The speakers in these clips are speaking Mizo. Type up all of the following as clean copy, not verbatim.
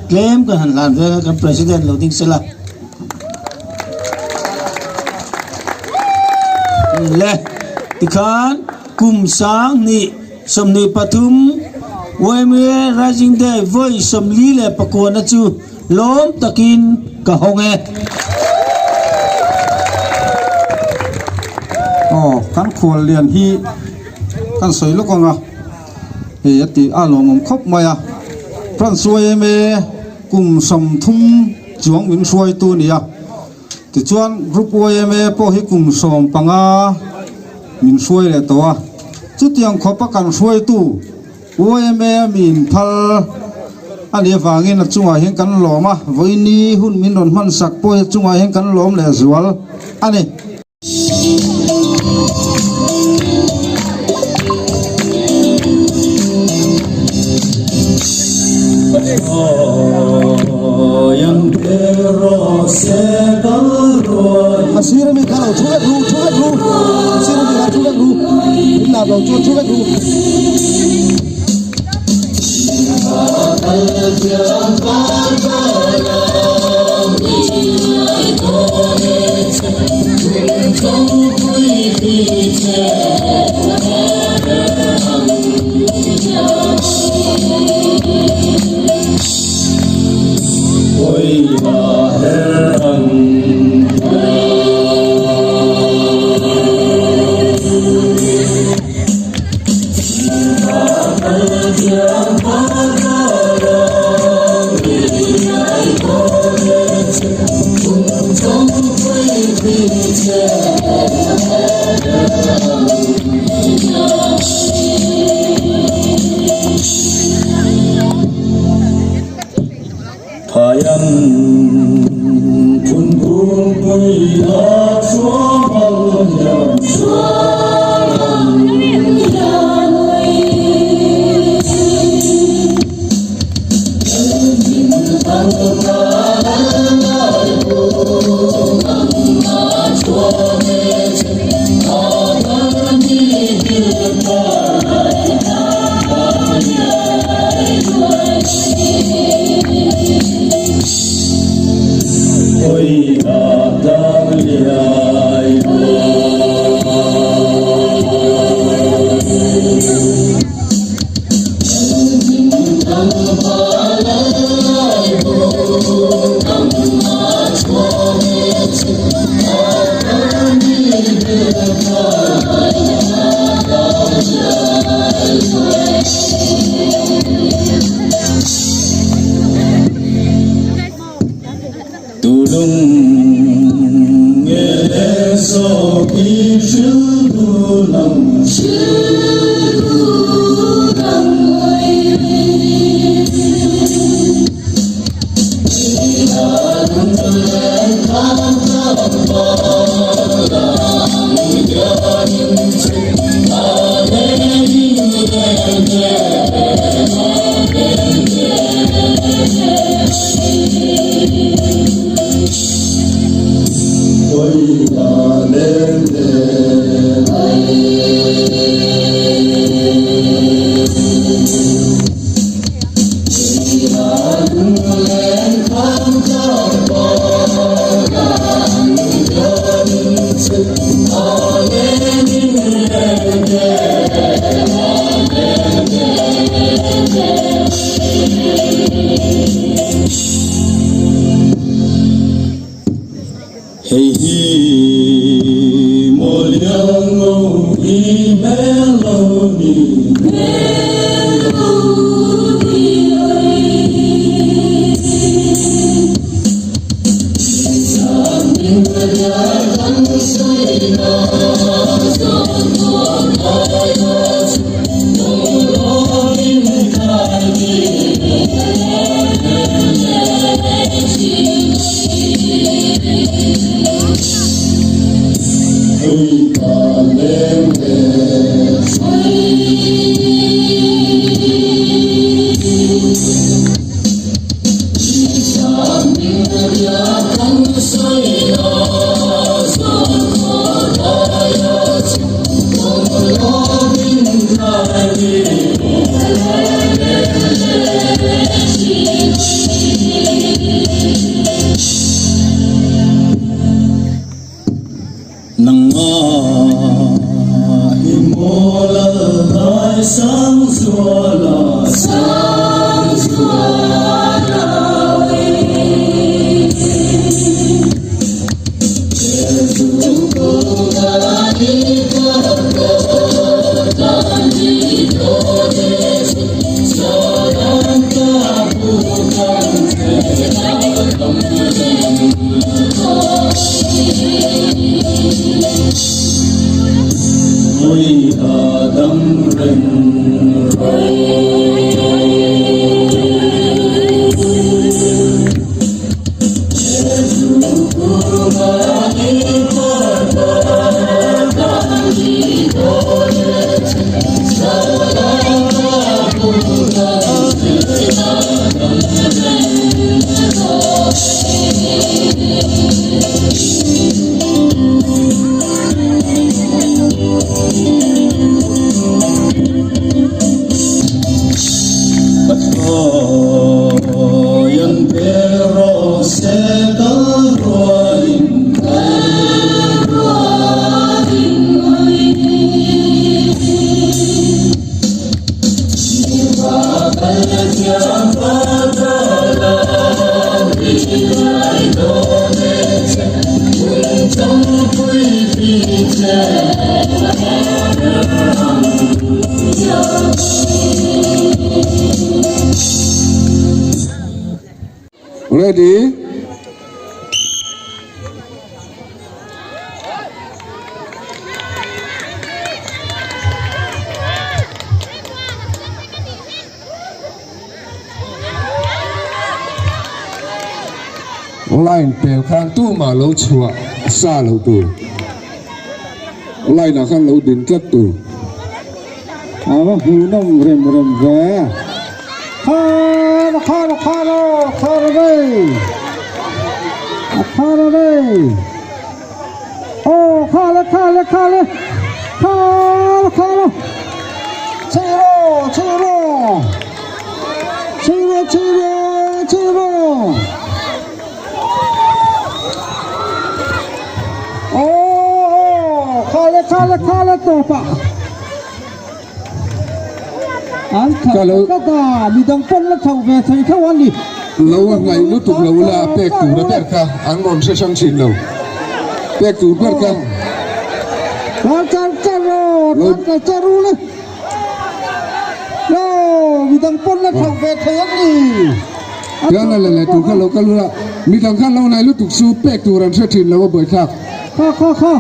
Tlem kan han hlan vel a, kan President lo ding sela. Le, tikhan kum 2024 YMA Rising Day vawi 49 na chu lawm takin ka hawng e. Aw, kan khual lian hi kan sawi lawk ang a, hei a tih a lawmawm khawp mai a. France YMA kum 30 chuang min hruaitu a ni a, tichuan Group YMA pawh hi kum 15 min hruai leh tawh a, chutiang khawpa kan hruaitu YMA min phal a nih avangin a chungah hian kan lawm a, vawiini hun min rawn hman sak pawh hi a chungah hian kan lawm leh zual a ni. A sir ami kha lo thu vek ru thu vek ru a sir ami kha thu vek ru in lar lo chuan thu vek ru. Hei hi Mawliango i melody. Ready? Line pel khan tumah lo chhuah sa lo tur. Line ah khan lo din tlat tur. A va hmuhnawm rem rem ve. Khar khar khar aw khar vei. A khar vei. Aw khale khale khale khar khar. Chiro chiro. Chiro chiro chiro. Aw khale khale khale tawpah. An khat tlat a, midang pawn la chho ve thei tho a ni. Lo a ngaih lutuk lo ula pek tur a ber kha an rawn hre hrang thin lo. Pek tur ber kha. Tlan char char aw, tlan char char u le. Aw, midang pawn la chho ve thei a ni. Tlan a la leh tur kha lo kal ula, midang khan lo ngaih lutuk chu pek tur an hre thin lo a buaithlak. Kha kha kha.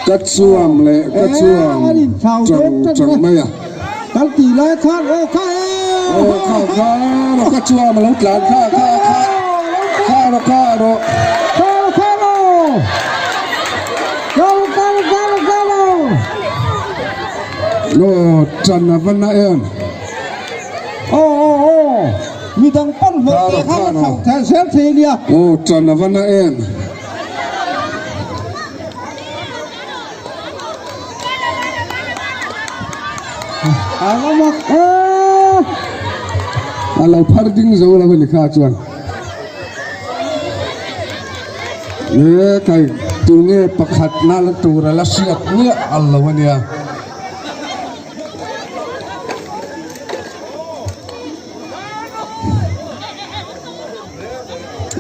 Ka chuam leh ka chuam chang chang mai a. Kan tih lai khan aw kha e. Aw kha kha rawh ka chuam a lo tlan kha kha kha kha rawh kha rawh. Kha rawh kha rawh. Kha rawh kha rawh kha rawh kha rawh. Aw tan a va na em. Aw aw aw. Midang pawn hlawh te kha la chho thei zel thei nia. Aw tan a va na em. A va mak e. A lo phar ding zo lo a ni kha chuan. E kai tunge pakhat na la tur a la hriat miah al lo a nia.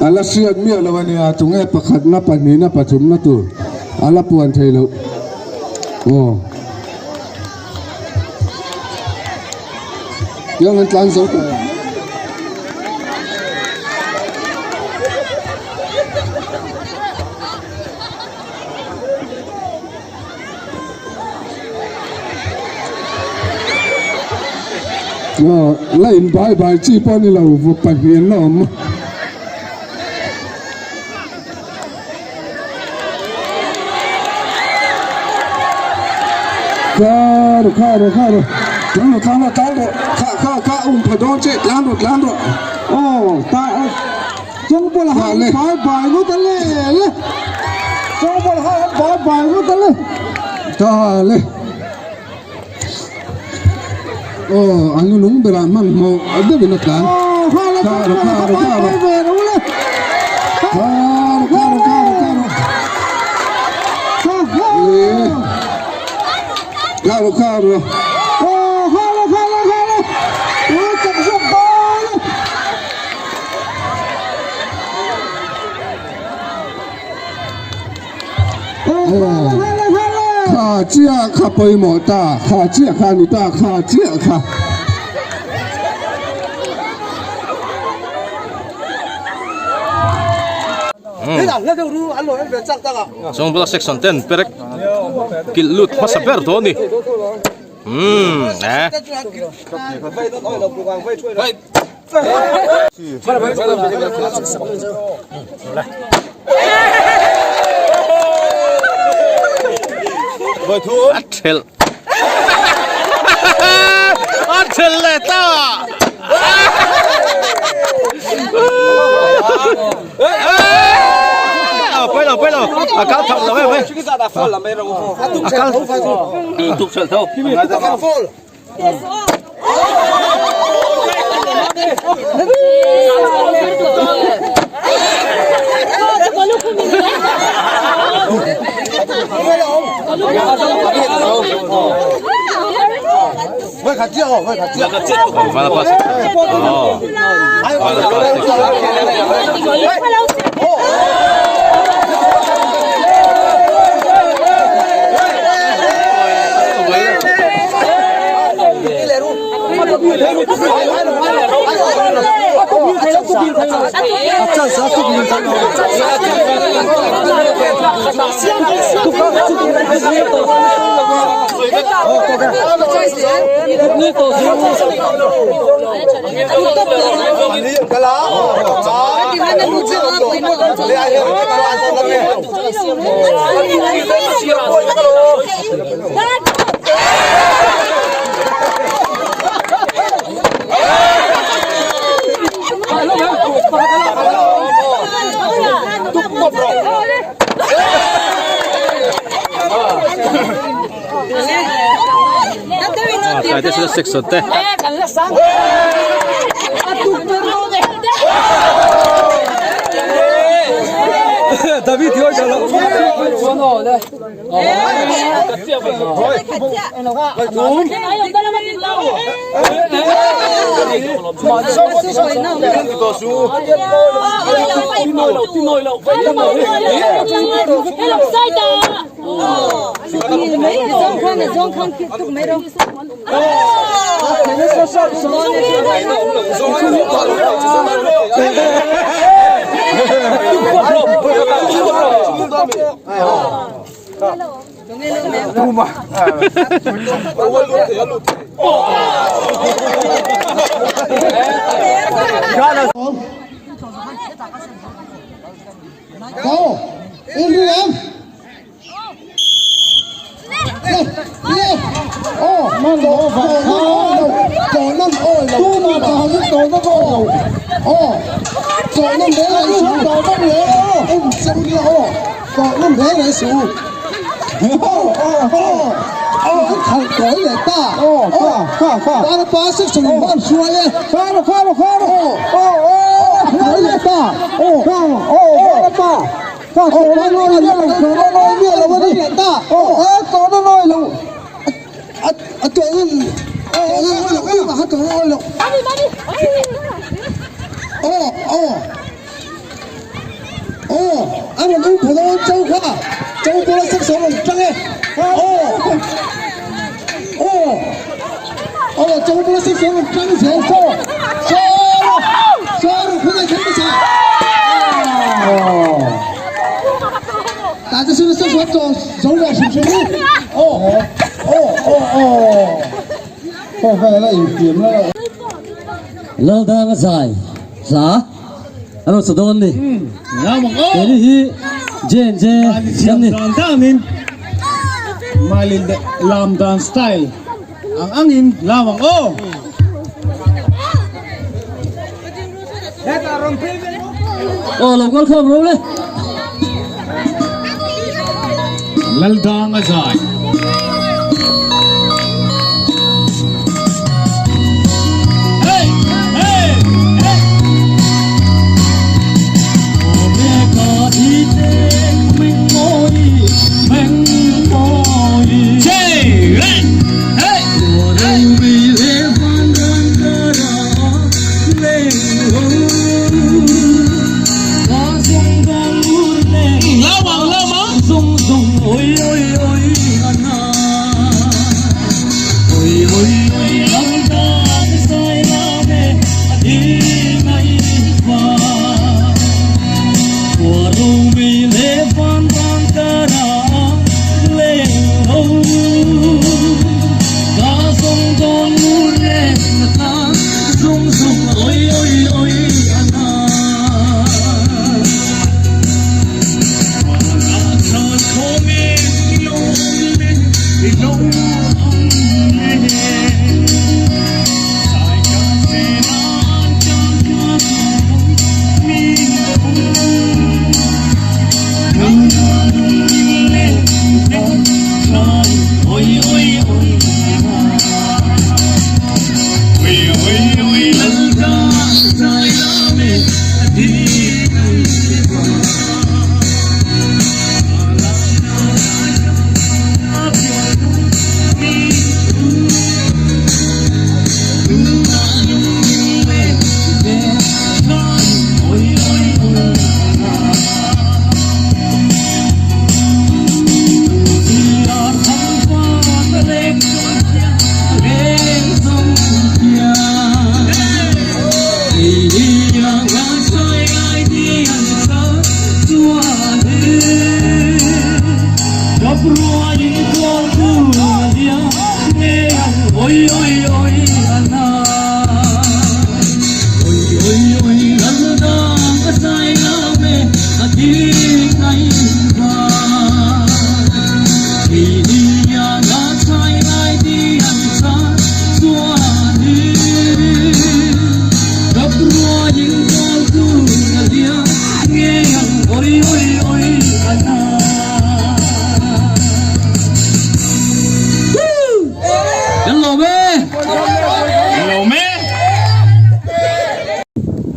A la hriat miah lo a nia, tunge pakhatna pahnihna pathumna tur a la puan thei loh. Aw. Tiang an tlan zo tawh. La in bai bai chi pawh ni lo vawk pahnih an la awm. Kha ru kha ru kha ru tlan ru tlan ru tlan ru kha kha kha um pha dawn che tlan ru tlan ru. Aw ta Chawngbawl ha an bai bai ngawt a le le Chawngbawl ha an bai bai ngawt a le. Ta le aw an lung berah hmanhmawh deuhin a tlan. Aw kha le Kha ru kha ru kha ru bai ve ro le. Kha ru kha ru kha ru kha ru. Kha rawh kha rawh. Aw kha rawh kha rawh kha rawh. Ui chak zawk dawn e. Aw kha rawh kha rawh kha rawh. Kha chiah kha pawimawh ta, kha chiah kha a ni ta, kha chiah kha. Chawngbula section ten perek kilh lut hmasa ber dawn a ni umm eh. A thelh a thelh leh ta. Pawi lo pawi lo a kal thak lo em mai a kal tuk hrelh tho. Section te. Laldang a zai hla a lo sa dawn ni. Keini hi J&J kan ni. Danin Malin lam dan style ang angin lam ang aw. Aw lo kal khawm ro le. Laldang a zai. Hey! Hey! Hey!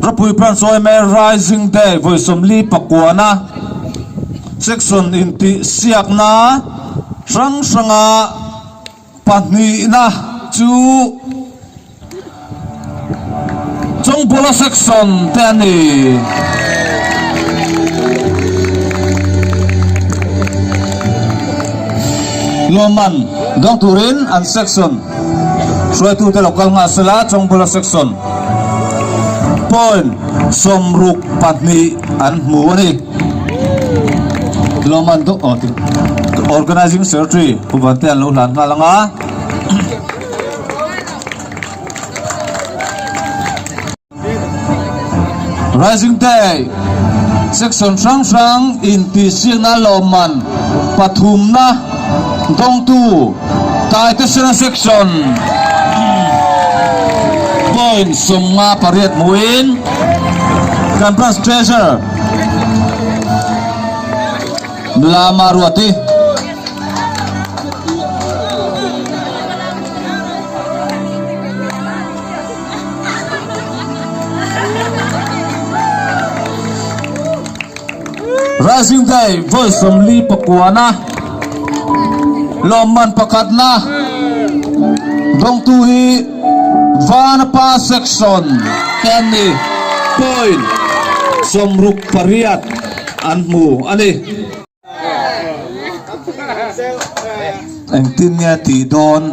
Ropui Branch yma Rising Day vawi 44na section intihsiakna hrang hranga pahnihna chu Chawngpawla section te a ni. Lawmman dawng turin an section hruaitute lo kal nghal sela Chawngpawla section point 62 an hmu a ni. Lawmman dawng Organizing Secretary Pu Vante an lo hlan nghal ang a. Rising Day section hrang hrang intihsiakna lawmman pathumna dawngtu Taitesena section point 58 hmuin kan branch treasurer Nula Maruati. Rising Day vawi 49na lawmman pakhatna dawngtu hi Vanapa Section te an ni point 68 an hmu a ni. Engtin nge tih dawn?